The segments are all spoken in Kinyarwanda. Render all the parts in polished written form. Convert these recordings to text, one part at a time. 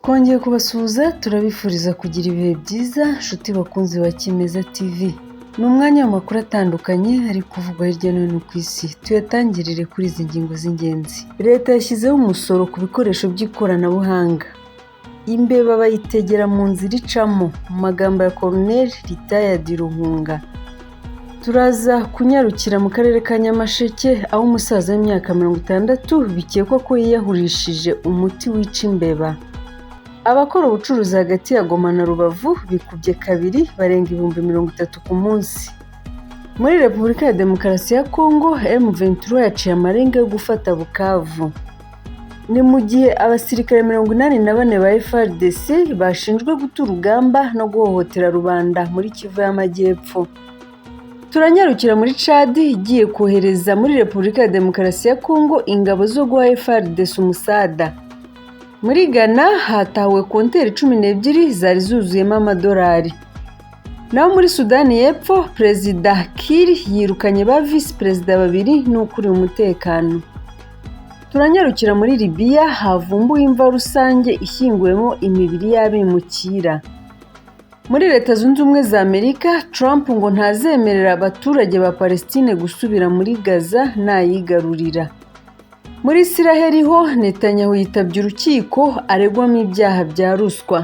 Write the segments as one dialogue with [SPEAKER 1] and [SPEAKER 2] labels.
[SPEAKER 1] Twongeye kubasuhuza, turabifuriza kugira ibihe byiza, nshuti bakunzi ba Kimeza TV. Ni umwanya w'amakuru atandukanye ari kuvugwa hirya no hino ku isi. Tuyatangirire kuri izi ngingo z'ingenzi. Leta yashyizeho umusoro ku bikoresho by'ikoranabuhanga. Imbeba bayitegera mu nzira icamo, mu magambo ya Colonel Retired Ruhunga. Turaza kunyarukira mu karere ka Nyamasheke, aho umusaza w'imyaka 60 bikekwa ko yiyahurishije umuti wica imbeba. Abakora ubucuruzi hagati ya Goma na Rubavu bikubye kabiri, barenga 30,000 ku munsi. Muri Repubulika ya Demokarasi ya Kongo, M23 yaciye amarenga yo gufata Bukavu. Ni mu gihe abasirikare 84 ba FARDC bashinjwe guta urugamba no guhohotera rubanda muri Kivu y'Amajyepfo. Turanyarukira muri Chad igiye kohereza muri Repubulika ya Demokarasi ya Kongo ingabo zo guha FARDC umusada. Muri Ghana hatahuwe konteri 12 zari zuzuyemo amadolari. Naho muri Sudani y'Epfo, Perezida Kiir yirukanye ba visi perezida babiri n'ukuriye umutekano. Turanyarukira muri Libiya, havumbuwe imva rusange ishyinguyemo imibiri y'abimukira. Muri Leta Zunze Ubumwe za Amerika, Trump ngo ntazemerera abaturage ba Palestine gusubira muri Gaza nayigarurira. Muri Isiraheli ho, Netanyahu yitabye urukiko aregwamo ibyaha bya ruswa.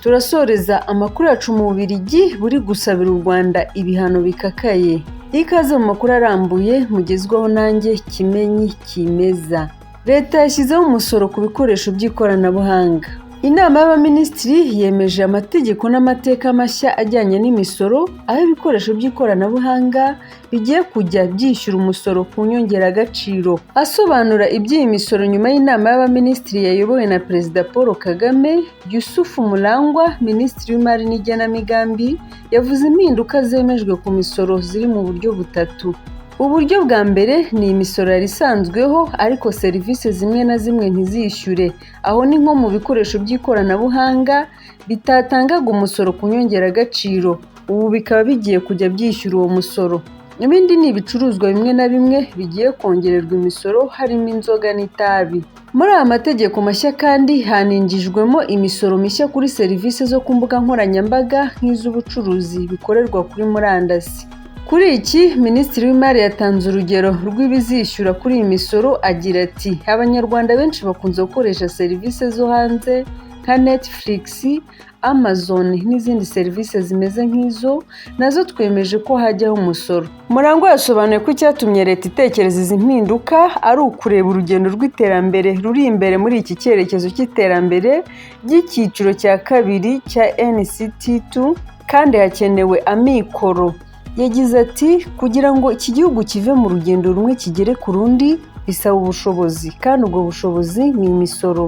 [SPEAKER 1] Turasoreza amakuru yacu mu Bubiligi buri gusabira u Rwanda ibihano bikakaye. Ikaze mu makuru arambuye mugezwaho nanjye Kimenyi Kimeza. Leta yashyizeho umusoro ku bikoresho by'ikoranabuhanga. Inama y'Abaminisitiri yemeje amategeko n'amateka mashya ajyanye n'imisoro, aho ibikoresho by'ikoranabuhanga bigiye kujya byishyura umusoro ku nyongeragaciro. Asobanura iby'iyi misoro nyuma y'inama y'Abaminisitiri yayobowe na Perezida Paul Kagame, Yusufu Murangwa, Minisitiri w'Imari n'Igenamigambi, yavuze impinduka zemejwe ku misoro ziri mu buryo butatu. Uburyo bwa mbere ni imisoro yari isanzweho ariko serivisi zimwe na zimwe ntizishyure. Aho ni nko mu bikoresho by'ikoranabuhanga bitatangaga umusoro ku nyongeragaciro, ubu bikaba bigiye kujya byishyura uwo musoro. Ibindi ni ibicuruzwa bimwe na bimwe bigiye kongererwa imisoro, harimo inzoga n'itabi. Muri aya mategeko mashya kandi haninjijwemo imisoro mishya kuri serivisi zo ku mbuga nkoranyambaga nk'iz'ubucuruzi bikorerwa kuri murandasi. Kuri iki, Minisitiri w'Imari yatanze urugero rw'ibizishyura kuri iyi misoro, agira ati: "Abanyarwanda benshi bakunze gukoresha serivisi zo hanze nka Netflix, Amazon n'izindi serivisi zimeze nk'izo, nazo twemeje ko hajyaho umusoro." Murangwa yasobanuye ko icyatumye leta itekereza izi mpinduka ari ukureba urugendo rw'iterambere ruri imbere muri iki cyerekezo cy'iterambere ry'icyiciro cya kabiri cya NCT2, kandi hakenewe amikoro. Yagize ati: "Kugira ngo iki gihugu kive mu rugendo rumwe kigere ku rundi bisaba ubushobozi, kandi ubwo bushobozi ni imisoro."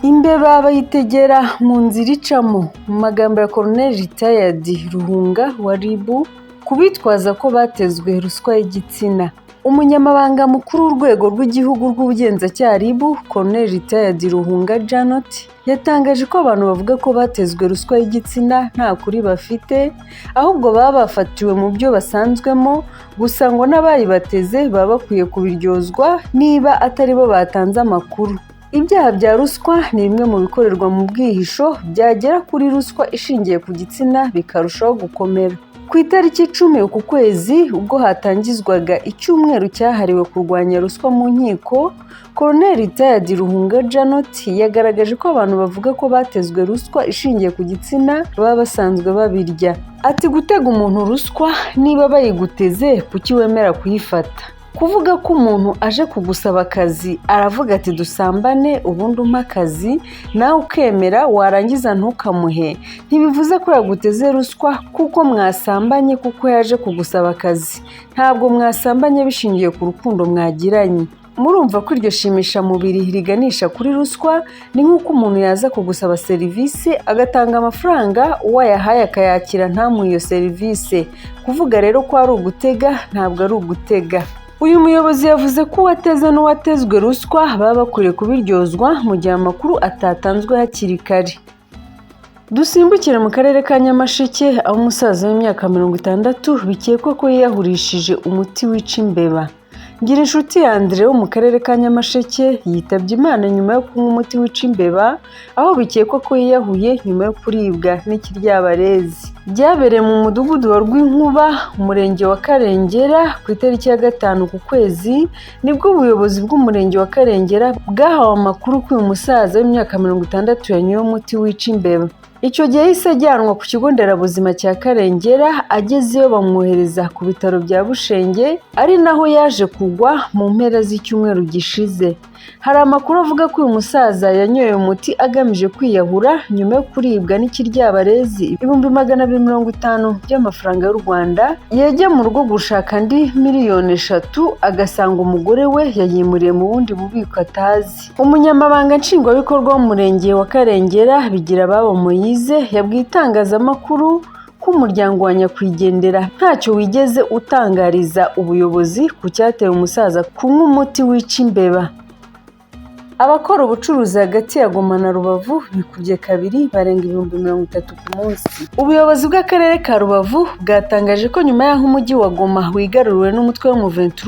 [SPEAKER 1] Imbeba bayitegera mu nzira icamo, mu magambo ya Colonel Retired Ruhunga wa RIB, ku bitwaza ko batezwe ruswa y'igitsina. Umunyamabanga Mukuru w'Urwego rw'Igihugu rw'Ubugenzacyaha RIB, Colonel Retired Ruhunga Janot, yatangaje ko abantu bavuga ko batezwe ruswa y'igitsina nta kuri bafite, ahubwo baba bafatiwe mu byo basanzwemo. Gusa ngo n'abayibateze baba bakwiye kubiryozwa niba atari bo batanze amakuru. Ibyaha bya ruswa ni bimwe mu bikorerwa mu bwihisho, byagera kuri ruswa ishingiye ku gitsina bikarushaho gukomera. Ku itariki 10 uku kwezi, ubwo hatangizwaga icyumweru cyahariwe kurwanya ruswa mu nkiko, Colonel Retired Ruhunga Janot yagaragaje ko abantu bavuga ko batezwe ruswa ishingiye ku gitsina baba basanzwe babirya. Ati: "Gutega umuntu ruswa, niba bayiguteze kuki wemera kuyifata? Kuvuga ko umuntu aje kugusaba akazi, aravuga ati 'dusambane ubundi umpe akazi', nawe ukemera, warangiza ntukamuhe, ntibivuze ko yaguteze ruswa kuko mwasambanye kuko yaje kugusaba akazi. Ntabwo mwasambanye bishingiye ku rukundo mwagiranye. Murumva ko iryo shimishamubiri riganisha kuri ruswa. Ni nk'uko umuntu yaza kugusaba serivisi agatanga amafaranga, uwo ayahaye akayakira ntamuhe iyo serivisi. Kuvuga rero ko ari ugutega, ntabwo ari ugutega." Uyu muyobozi yavuze ko uwateze n'uwatezwe ruswa baba bakwiriye kubiryozwa mu gihe amakuru atatanzwe hakiri kare. Dusimbukire mu karere ka Nyamasheke, aho umusaza w'imyaka 60 bikekwa ko yiyahurishije umuti wica imbeba. Ngirinshuti Andre wo mu karere ka Nyamasheke yitabye Imana nyuma yo kunywa umuti wica imbeba, aho bikekwa ko yiyahuye nyuma yo kuribwa n'ikiryabarezi. Byabereye mu mudugudu wa Rwinkuba, umurenge wa Karengera, ku itariki ya 5 ku kwezi, nibwo ubuyobozi bw'umurenge wa Karengera bwahawe amakuru ko uyu musaza w'imyaka 60 yanyoye umuti wica imbeba. Icyo gihe yahise ajyanwa ku kigo nderabuzima cya Karengera, agezeyo bamwohereza ku bitaro bya Bushenge, ari naho yaje kugwa mu mpera z'icyumweru gishize. Hari amakuru avuga ko uyu musaza yanyoye umuti agamije kwiyahura nyuma yo kuribwa n'ikiryabarezi 250,000 by'amafaranga y'u Rwanda, yajya mu rugo gushaka andi 3 miliyoni agasanga umugore we yayimuriye mu bundi bubiko atazi. Umunyamabanga Nshingwabikorwa w'umurenge wa Karengera, Bigirababo Moise, yabwiye itangazamakuru ko umuryango wa nyakwigendera ntacyo wigeze utangariza ubuyobozi ku cyateye umusaza kunywa umuti wica imbeba. Abakora ubucuruzi hagati ya Goma na Rubavu bikubye kabiri barenga 30,000 ku munsi. Ubuyobozi bw'akarere ka Rubavu bwatangaje ko nyuma y'aho umujyi wa Goma wigaruriwe n'umutwe w'M23,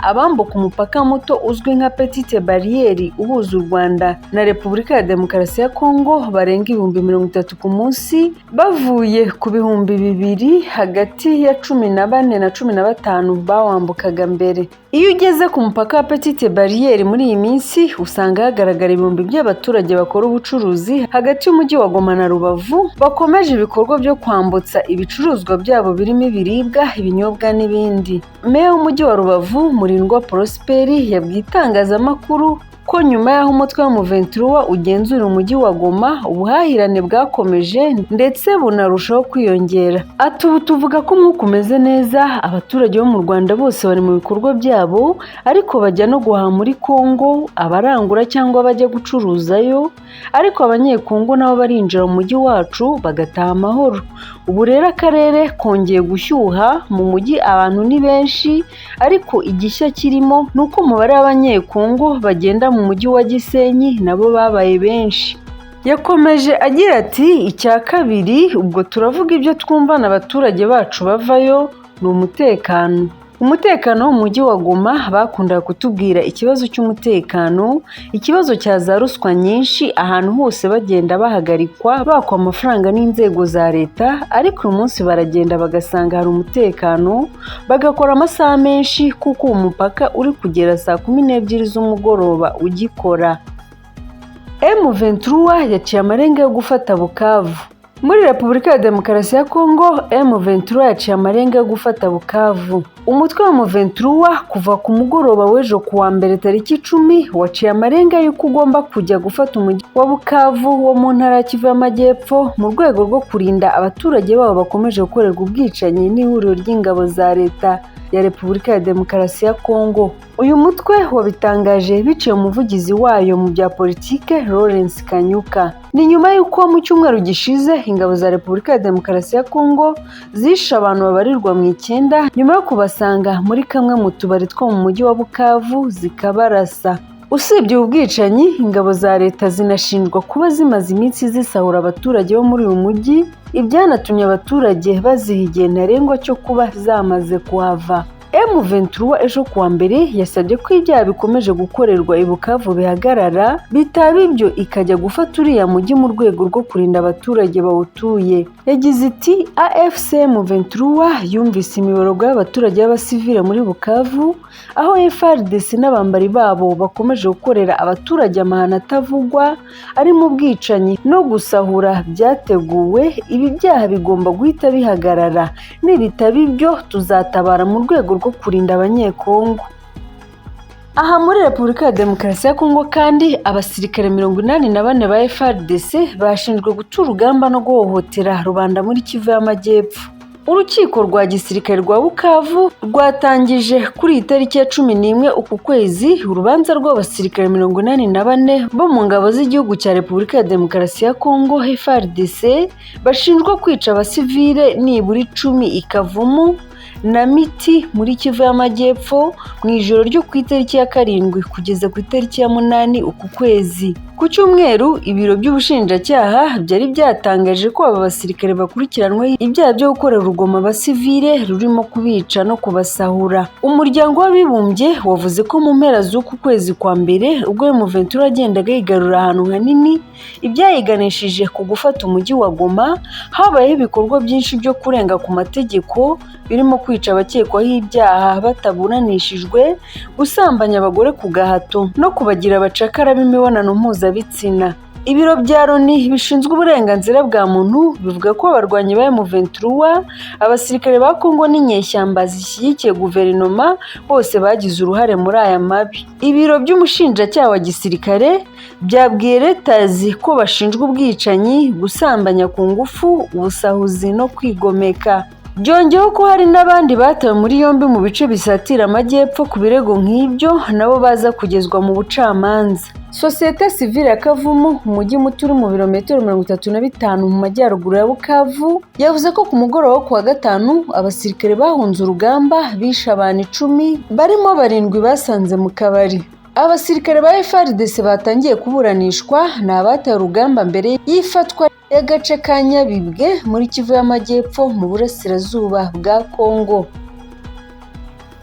[SPEAKER 1] abambuka umupaka muto uzwi nka Petite Barriere uhuza u Rwanda na Repubulika ya Demokarasi ya Kongo barenga 30,000 ku munsi, bavuye ku 2000 hagati ya 14 na 15 bawambukaga mbere. Iyo ugeze ku mupaka wa Petite Barriere muri iyi minsi usanga hagaragara ibihumbi by'abaturage bakora ubucuruzi hagati y'umujyi wa Goma na Rubavu, bakomeje ibikorwa byo kwambutsa ibicuruzwa byabo birimo ibiribwa, ibinyobwa n'ibindi. Meya w'umujyi wa Rubavu, Murindwa Prosper, yabwiye itangazamakuru ko nyuma y'aho umutwe wa M23 ugenzura umujyi wa Goma, ubuhahirane bwakomeje ndetse bunarushaho kwiyongera. Ati ubu tuvuga ko umwuka umeze neza, abaturage bo mu Rwanda bose bari mu bikorwa byabo, ariko bajya no guhaha muri Kongo, abarangura cyangwa bajya gucuruzayo, ariko abanyekongo nabo barinjira mu mujyi wacu bagataha amahoro. Ubu rero akarere kongeye gushyuha, mu mujyi abantu ni benshi, ariko igishya kirimo ni uko umubare w'abanyekongo bagenda mu mujyi wa Gisenyi nabo babaye benshi. Yakomeje agira ati icya kabiri, ubwo turavuga ibyo twumvana abaturage bacu bavayo, ni umutekano. Umutekano wo mu mujyi wa Goma, bakundaga kutubwira ikibazo cy'umutekano, ikibazo cya za ruswa nyinshi, ahantu hose bagenda bahagarikwa bakwa amafaranga n'inzego za leta, ariko uyu munsi baragenda bagasanga hari umutekano, bagakora amasaha menshi kuko uwo mupaka uri kugera saa 12 z'umugoroba ugikora. M23 yaciye amarenga yo gufata Bukavu. Muri Repubulika ya Demokarasi ya Kongo, M23 yaciye amarenga yo gufata Bukavu. Umutwe wa M23 kuva ku mugoroba w'ejo ku wa mbere tariki 10 waciye amarenga y'uko ugomba kujya gufata umujyi wa Bukavu wo mu ntara ya Kivu y'Amajyepfo, mu rwego rwo kurinda abaturage babo bakomeje gukorerwa ubwicanyi n'ihuriro ry'ingabo za leta ya Repubulika ya Demokarasi ya Kongo. Uyu mutwe wabitangaje biciye umuvugizi wayo mu bya politike, Lawrence Kanyuka. Ni nyuma y'uko mu cyumweru gishize ingabo za Repubulika ya Demokarasi ya Kongo zishe abantu babarirwa mu 9 nyuma yo kubasanga muri kamwe mu tubari two mu mujyi wa Bukavu zikabarasa. Usibye ubu bwicanyi, ingabo za leta zinashinjwa kuba zimaze iminsi zisahura abaturage bo muri uyu mujyi, ibyanatumye abaturage baziha igihe ntarengwa cyo kuba zamaze kuhava. M23 ejo kuwa mbere yasabye ko ibyaha bikomeje gukorerwa i Bukavu bihagarara, bitaba ibyo ikajya gufata uriya mujyi mu rwego rwo kurinda abaturage bawutuye. Yagize iti AFC M23 yumvise imiborogo y'abaturage b'abasivile muri Bukavu, aho FARDC n'abambari babo bakomeje gukorera abaturage amahano atavugwa, arimo ubwicanyi no gusahura byateguwe. Ibi byaha bigomba guhita bihagarara, nibitaba ibyo tuzatabara mu rwego rwo kurinda abanyekongo. Aha muri Repubulika ya Demokarasi ya Kongo kandi, abasirikare 84 ba FARDC bashinjwe guca urugamba no guhohotera rubanda muri Kivu y'Amajyepfo. Urukiko rwa gisirikare rwa Bukavu rwatangije kuri iyi tariki ya 11 uku kwezi urubanza rw'abasirikare 84 bo mu ngabo z'igihugu cya Repubulika ya Demokarasi ya Kongo FARDC bashinjwa kwica abasivile nibura 10 i Kavumu na Miti muri Kivu y'Amajyepfo mu ijoro ryo ku itariki ya 7 kugeza ku itariki ya 8 uku kwezi. Ku Ku cyumweru, ibiro by'ubushinjacyaha byari byatangaje ko aba basirikare bakurikiranweho ibyaha byo gukorera urugomo abasivile, rurimo kubica no kubasahura. Umuryango w'Abibumbye wavuze ko mu mpera z'uku kwezi kwa mbere, ubwo M23 yagendaga yigarurira ahantu hanini, ibyayiganishije ku gufata umujyi wa Goma, habayeho ibikorwa byinshi byo kurenga ku mategeko, birimo kwica abakekwaho ibyaha bataburanishijwe, gusambanya abagore ku gahato no kubagira abacakara b'imibonano mpuzabitsina. Ibiro bya Loni bishinzwe uburenganzira bwa muntu bivuga ko abarwanyi ba M23, abasirikare ba Congo n'inyeshyamba zishyigikiye guverinoma bose bagize uruhare muri aya mabi. Ibiro by'umushinjacyaha wa gisirikare byabwiye Reuters ko bashinjwa ubwicanyi, gusambanya ku ngufu, ubusahuzi no kwigomeka. Byongeyeho ko hari n'abandi batawe muri yombi mu bice bisatira amajyepfo ku birego nk'ibyo, nabo baza kugezwa mu bucamanza. Sosiyete sivile ya Kavumu, umujyi muto uri mu birometero 35 mu majyaruguru ya Bukavu, yavuze ko ku mugoroba wo kuwa gatanu abasirikare bahunze urugamba bishe abantu 10, barimo barindwi basanze mu kabari. Abasirikare ba FARDC batangiye kuburanishwa ni abataye urugamba mbere y'ifatwa y'agace ka Nyabibwe muri Kivu y'Amajyepfo mu burasirazuba bwa Congo.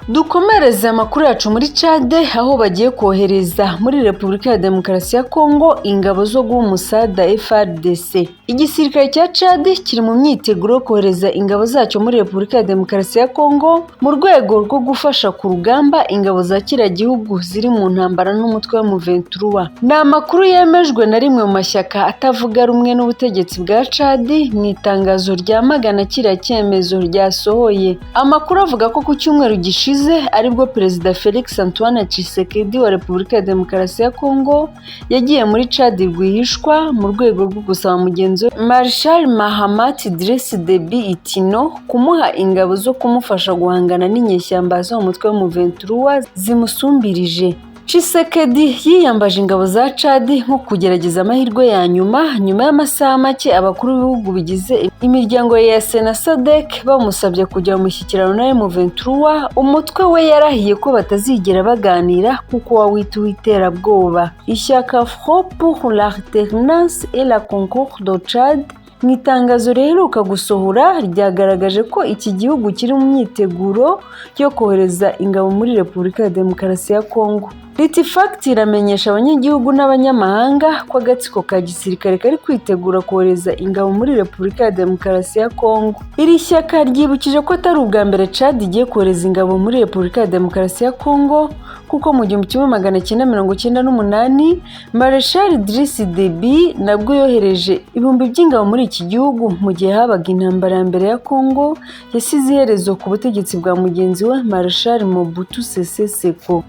[SPEAKER 1] Dukomereze amakuru yacu muri Chad, aho bagiye kohereza muri Repubulika ya Demokarasi ya Congo ingabo zo guha umusada FARDC. Igisirikare cya Chad kiri mu myiteguro yo kohereza ingabo zacyo muri Repubulika ya Demokarasi ya Congo mu rwego rwo gufasha ku rugamba ingabo za kiriya gihugu ziri mu ntambara n'umutwe wa M23. Ni amakuru yemejwe na rimwe mu mashyaka atavuga rumwe n'ubutegetsi bwa Chad mu itangazo ryamagana kiriya cyemezo ryasohoye. Amakuru avuga ko ku cyumweru gishize aribwo Perezida Felix Antoine Tshisekedi wa Repubulika ya Demokarasi ya Congo yagiye muri Chad rwihishwa mu rwego rwo gusaba mugenzi we Marshal Mahamat Idriss Deby Itno kumuha ingabo zo kumufasha guhangana n'inyeshyamba zo mu mutwe wa M23 zimusumbirije. Tshisekedi yiyambaje ingabo za Chad nko kugerageza amahirwe ya nyuma, nyuma y'amasaha make abakuru b'ibihugu bigize imiryango ya EAC na SADC bamusabye kujya mu mishyikirano na M23, umutwe we yarahiye ko batazigera baganira kuko wawita uw'iterabwoba. Ishyaka Front pour l'alternance et la concorde au Tchad, mu itangazo riheruka gusohora, ryagaragaje ko iki gihugu kiri mu myiteguro yo kohereza ingabo muri Repubulika ya Demokarasi ya Congo. Riti iramenyesha abanyagihugu n'abanyamahanga ko agatsiko ka gisirikare kari kwitegura kohereza ingabo muri Repubulika ya Demokarasi ya Congo. Iri shyaka ryibukije ko atari ubwa mbere Chad igiye kohereza ingabo muri Repubulika ya Demokarasi ya Congo, kuko mu 1998 Marshal Idriss Deby nabwo yohereje ibihumbi by'ingabo muri iki gihugu mu gihe habaga intambara ya mbere ya Congo yasize iherezo ku butegetsi bwa mugenzi we Marshal Mobutu Sese Seko.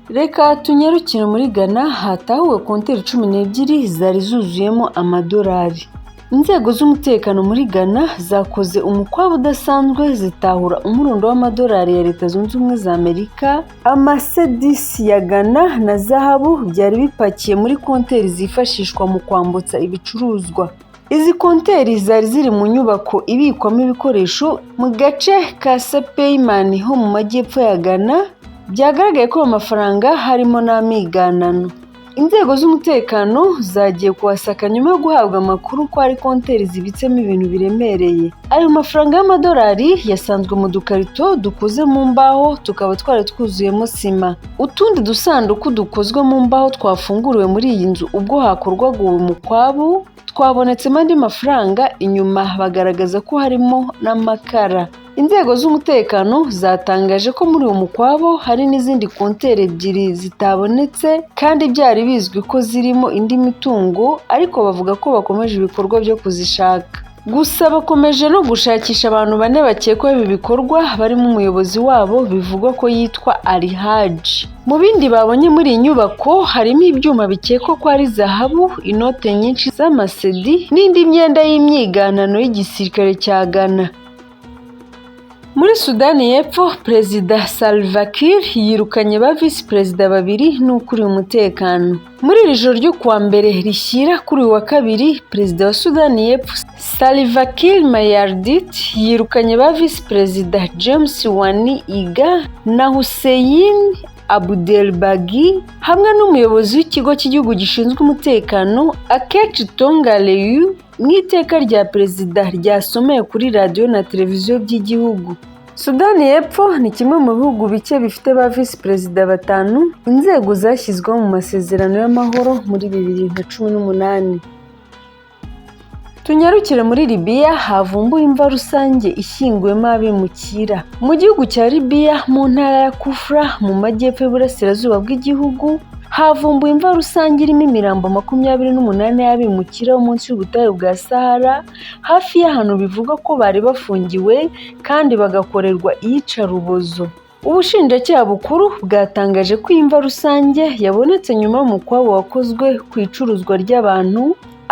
[SPEAKER 1] Reka tunyarukire muri Ghana, hatahuwe konteri 12 zari zuzuyemo amadolari. Inzego z'umutekano muri Ghana zakoze umukwabu udasanzwe zitahura umurundo w'amadolari ya Leta Zunze Ubumwe za Amerika, amasedisi ya Ghana na zahabu byari bipakiye muri konteri zifashishwa mu kwambutsa ibicuruzwa. Izi konteri zari ziri mu nyubako ibikwamo ibikoresho mu gace ka Sapeiman ho mu majyepfo ya Ghana, byagaragaye ko ayo mafaranga harimo n'amiganano. Inzego z'umutekano zagiye kuhasaka nyuma yo guhabwa amakuru ko hari konteri zibitsemo ibintu biremereye. Ayo mafaranga y'amadolari yasanzwe mu dukarito dukoze mu mbaho, tukaba twari twuzuyemo sima. Utundi dusanduku dukozwe mu mbaho twafunguriwe muri iyi nzu ubwo hakorwaga uwo mukwabu twabonetsemo andi mafaranga, inyuma bagaragaza ko harimo n'amakara. Inzego z'umutekano zatangaje ko muri uwo mukwabo hari n'izindi konteri ebyiri zitabonetse kandi byari bizwi ko zirimo indi mitungo, ariko bavuga ko bakomeje ibikorwa byo kuzishaka. Gusa bakomeje no gushakisha abantu bane bakekwaho ibi bikorwa, barimo umuyobozi wabo bivugwa ko yitwa Ali Haji. Mu bindi babonye muri iyi nyubako harimo ibyuma bikekwa ko ari zahabu, inote nyinshi z'amasedi n'indi myenda y'imyiganano y'igisirikare cya Ghana. Muri Sudani y'Epfo, Perezida Salva Kiir yirukanye ba visi perezida babiri n'ukuriye umutekano. Muri iri joro ryo kuwa mbere rishyira kuri uyu wa kabiri, Perezida wa Sudani y'Epfo Salva Kiir Mayardit yirukanye ba visi perezida James Wani Igga na Hussein Abdelbagi hamwe n'umuyobozi w'ikigo cy'igihugu gishinzwe umutekano Akech Tong Aleu mu iteka rya perezida ryasomewe kuri radiyo na televiziyo by'igihugu. Sudani y'Epfo ni kimwe mu bihugu bike bifite ba visi perezida batanu, inzego zashyizweho mu masezerano y'amahoro muri 2018. Tunyarukire muri Libiya havumbuwe imva rusange ishyinguwemo abimukira. Mu gihugu cya Libiya mu ntara ya Kufra mu majyepfo y'uburasirazuba bw'igihugu havumbuwe imva rusange irimo imirambo 28 y'abimukira bo munsi y'ubutayu bwa Sahara, hafi y'ahantu bivugwa ko bari bafungiwe kandi bagakorerwa iyicarubozo. Ubushinjacyaha bukuru bwatangaje ko iyi mva rusange yabonetse nyuma y'umukwabu wakozwe ku icuruzwa ry'abantu,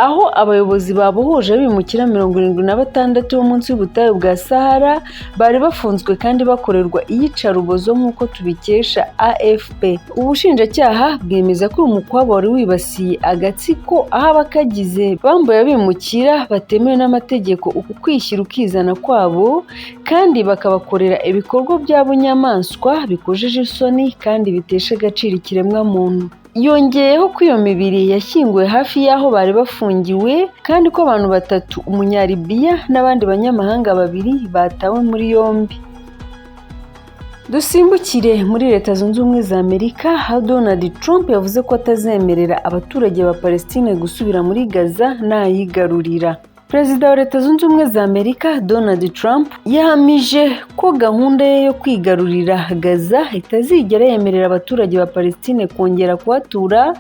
[SPEAKER 1] aho abayobozi babohoje abimukira 76 bo munsi y'ubutayu bwa Sahara bari bafunzwe kandi bakorerwa iyicarubozo nk'uko tubikesha AFP. Ubushinjacyaha bwemeza ko uyu mukwabu wari wibasiye agatsiko aho abakagize bambuye abimukira batemewe n'amategeko uku kwishyira ukizana kwabo kandi bakabakorera ibikorwa bya bunyamaswa bikojeje isoni kandi bitesha agaciro ikiremwamuntu. Yongeyeho ko iyo mibiri yashyinguwe hafi y'aho bari bafungiwe kandi ko abantu batatu Umunyalibiya n'abandi banyamahanga babiri batawe muri yombi. Dusimbukire muri Leta Zunze Ubumwe za Amerika aho Donald Trump yavuze ko atazemerera abaturage ba Palestine gusubira muri Gaza nayigarurira. Perezida wa Leta Zunze Ubumwe za Amerika Donald Trump yahamije ko gahunda ye yo kwigarurira Gaza itazigera yemerera abaturage ba Palestine kongera kuhatura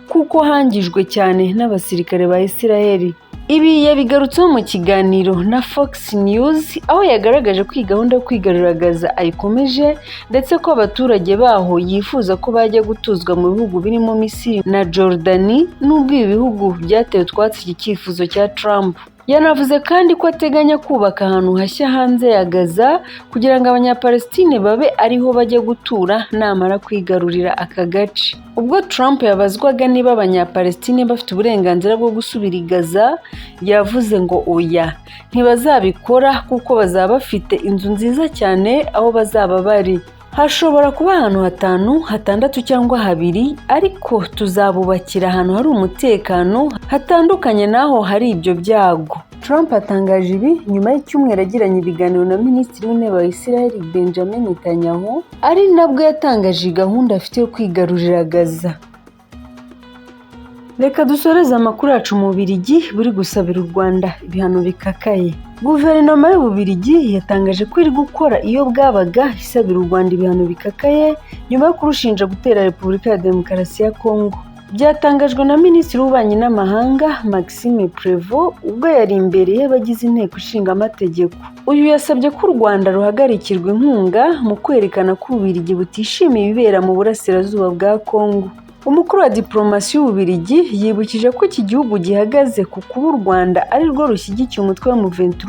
[SPEAKER 1] kuko hangijwe cyane n'abasirikare ba Isiraheli. Ibi yabigarutseho mu kiganiro na Fox News aho yagaragaje ko iyi gahunda yo kwigarurira Gaza ayikomeje ndetse ko abaturage baho yifuza ko bajya gutuzwa mu bihugu birimo Misiri na Jordani nubwo ibi bihugu byatewe utwatsi iki cyifuzo cya Trump. Yanavuze kandi ko ateganya kubaka ahantu hashya hanze ya Gaza kugira ngo Abanyapalestine babe ariho bajya gutura namara kwigarurira aka gace. Ubwo Trump yabazwaga niba Abanyapalestine bafite uburenganzira bwo gusubira i Gaza, yavuze ngo oya, ntibazabikora kuko bazaba bafite inzu nziza cyane aho bazaba bari. Hashobora kuba ahantu hatanu, hatandatu cyangwa habiri, ariko tuzabubakira ahantu hari umutekano hatandukanye n'aho hari ibyo byago. Trump atangaje ibi nyuma y'icyumweru agiranye ibiganiro na Minisitiri w'Intebe wa Israel Benjamin Netanyahu, ari nabwo yatangaje iyi gahunda afite yo kwigarurira Gaza. Reka dusoreze amakuru yacu mu Bubiligi buri gusabira u Rwanda ibihano bikakaye. Guverinoma y'Ububiligi yatangaje ko iri gukora iyo bwabaga isabira u Rwanda ibihano bikakaye nyuma yo kurushinja gutera Repubulika ya Demokarasi ya Kongo. Byatangajwe na Minisitiri w'Ububanyi n'Amahanga Maxime Prévost ubwo yari imbere y'abagize Inteko Ishinga Amategeko. Uyu yasabye ko u Rwanda ruhagarikirwa inkunga mu kwerekana ko Ububiligi butishimiye ibibera mu burasirazuba bwa Kongo. Umukuru wa diplomasi y'Ububiligi yibukije ko iki gihugu gihagaze ku kuba u Rwanda ari rwo rushyigikiye umutwe wa M23,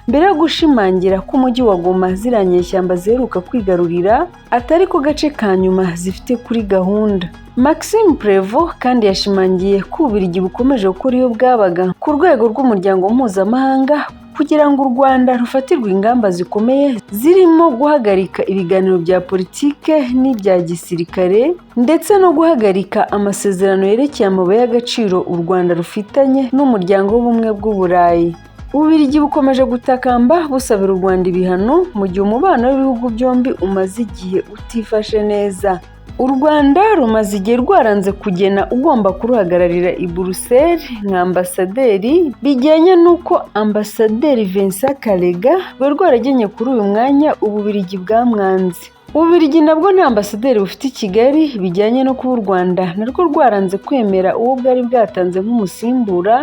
[SPEAKER 1] mbere yo gushimangira ko umujyi wa Goma ziriya nyeshyamba ziheruka kwigarurira atari ko gace ka nyuma zifite kuri gahunda. Maxime Prévost kandi yashimangiye ko Ububiligi bukomeje gukora iyo bwabaga ku rwego rw'umuryango mpuzamahanga kugira ngo u Rwanda rufatirwe ingamba zikomeye zirimo guhagarika ibiganiro bya politike n'ibya gisirikare ndetse no guhagarika amasezerano yerekeye amabuye y'agaciro u Rwanda rufitanye n'Umuryango w'Ubumwe bw'Uburayi. Ububiligi bukomeje gutakamba busabira u Rwanda ibihano mu gihe umubano w'ibihugu byombi umaze igihe utifashe neza. U Rwanda rumaze igihe rwaranze kugena ugomba kuruhagararira i Buruseli nka ambasaderi, bijyanye n'uko ambasaderi Vincent Karega rwari rwaragennye kuri uyu mwanya Ububiligi bwamwanze. Ububiligi nabwo nta ambasaderi bufite i Kigali, bijyanye no kuba u Rwanda narwo rwaranze kwemera uwo bwari bwatanze nk'umusimbura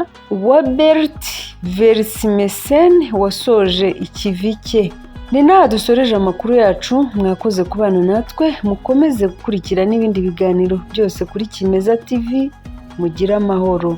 [SPEAKER 1] wa Bert Versmessen wasoje ikivi cye. Ni n'aha dusoreje amakuru yacu, mwakoze kubana natwe, mukomeze gukurikira n'ibindi biganiro byose kuri Kimeza TV, mugire amahoro.